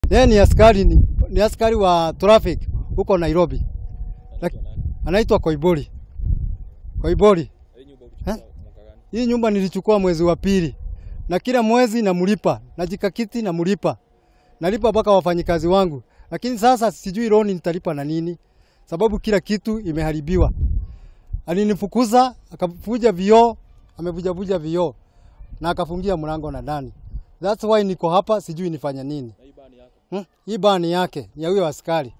Yeye ni askari, ni askari wa traffic huko Nairobi. Anaitwa Koibori. Koibori. Hii nyumba nilichukua mwezi wa pili. Na kila mwezi namlipa, najikakiti namlipa. Nalipa mpaka wafanyikazi wangu. Lakini sasa sijui loan nitalipa na nini, sababu kila kitu imeharibiwa. Alinifukuza, akavuja vioo, amevuja vioo na akafungia mlango na ndani. That's why niko hapa, sijui nifanya nini. Hii bani yake ni ya huyo askari.